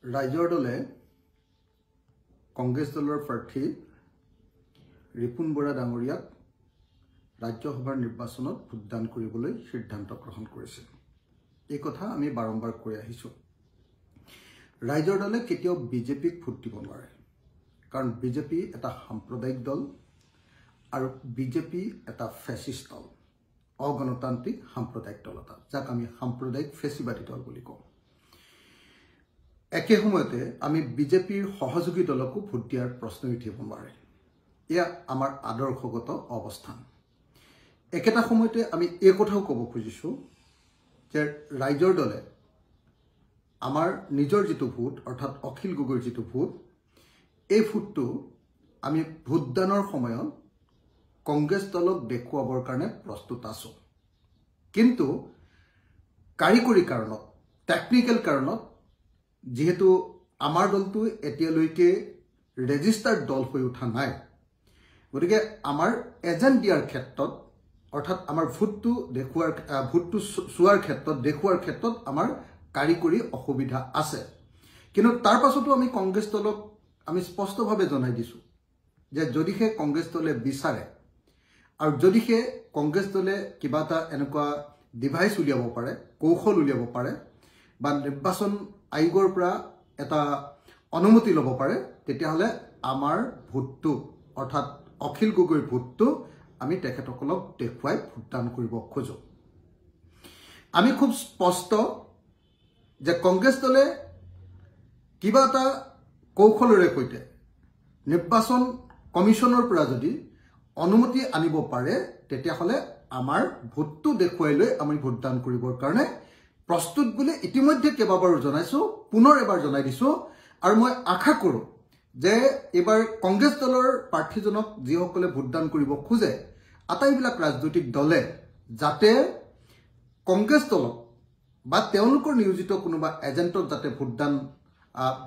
ৰাইজৰ দলে কংগ্ৰেছ দলৰ প্ৰাৰ্থী ৰিপুণ বৰা ডাঙৰীয়াক ৰাজ্যসভাৰ নিৰ্বাচনত ভোটদান কৰিবলৈ সিদ্ধান্ত গ্ৰহণ কৰিছে। এই কথা আমি বাৰম্বাৰ কৈ আহিছোঁ। ৰাইজৰ দলে কেতিয়াও বিজেপিক ভোট দিব নোৱাৰে, কাৰণ বিজেপি এটা সাম্প্ৰদায়িক দল আৰু বিজেপি এটা ফেচিষ্ট দল, অগণতান্ত্ৰিক সাম্প্ৰদায়িক দল এটা, যাক আমি সাম্প্ৰদায়িক ফেচিবাদী দল বুলি কওঁ। একে সময়তে আমি বিজেপিৰ সহযোগী দলকো ভোট দিয়াৰ প্ৰশ্ন উঠিব নোৱাৰে। এয়া আমাৰ আদৰ্শগত অৱস্থান। একেটা সময়তে আমি এই কথাও ক'ব খুজিছোঁ যে ৰাইজৰ দলে আমাৰ নিজৰ যিটো ভোট, অৰ্থাৎ অখিল গগৈৰ যিটো ভোট, এই ভোটটো আমি ভোটদানৰ সময়ত কংগ্ৰেছ দলক দেখুৱাবৰ কাৰণে প্ৰস্তুত আছোঁ। কিন্তু কাৰিকৰী কাৰণত, টেকনিকেল কাৰণত, যিহেতু আমাৰ দলটো এতিয়ালৈকে ৰেজিষ্টাৰ্ড দল হৈ উঠা নাই, গতিকে আমাৰ এজেণ্ট দিয়াৰ ক্ষেত্ৰত, অৰ্থাৎ আমাৰ ভোটটো দেখুৱাৰ, ভোটটো চোৱাৰ ক্ষেত্ৰত, দেখুওৱাৰ ক্ষেত্ৰত আমাৰ কাৰিকৰী অসুবিধা আছে। কিন্তু তাৰ পাছতো আমি কংগ্ৰেছ দলক আমি স্পষ্টভাৱে জনাই দিছোঁ যে যদিহে কংগ্ৰেছ দলে বিচাৰে আৰু যদিহে কংগ্ৰেছ দলে কিবা এটা এনেকুৱা ডিভাইচ উলিয়াব পাৰে, কৌশল উলিয়াব পাৰে বা নিৰ্বাচন আয়োগৰ পৰা এটা অনুমতি ল'ব পাৰে, তেতিয়াহ'লে আমাৰ ভোটটো, অৰ্থাৎ অখিল গগৈৰ ভোটটো আমি তেখেতসকলক দেখুৱাই ভোটদান কৰিব খোজোঁ। আমি খুব স্পষ্ট যে কংগ্ৰেছ দলে কিবা এটা কৌশলেৰে সৈতে নিৰ্বাচন কমিশ্যনৰ পৰা যদি অনুমতি আনিব পাৰে, তেতিয়াহ'লে আমাৰ ভোটটো দেখুৱাই লৈ আমি ভোটদান কৰিবৰ কাৰণে প্ৰস্তুত বুলি ইতিমধ্যে কেইবাবাৰো জনাইছোঁ, পুনৰ এবাৰ জনাই দিছোঁ। আৰু মই আশা কৰোঁ যে এইবাৰ কংগ্ৰেছ দলৰ প্ৰাৰ্থীজনক যিসকলে ভোটদান কৰিব খোজে, আটাইবিলাক ৰাজনৈতিক দলে যাতে কংগ্ৰেছ দলক বা তেওঁলোকৰ নিয়োজিত কোনোবা এজেণ্টক যাতে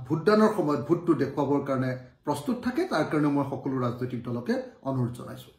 ভোটদানৰ সময়ত ভোটটো দেখুৱাবৰ কাৰণে প্ৰস্তুত থাকে, তাৰ কাৰণে মই সকলো ৰাজনৈতিক দলকে অনুৰোধ জনাইছোঁ।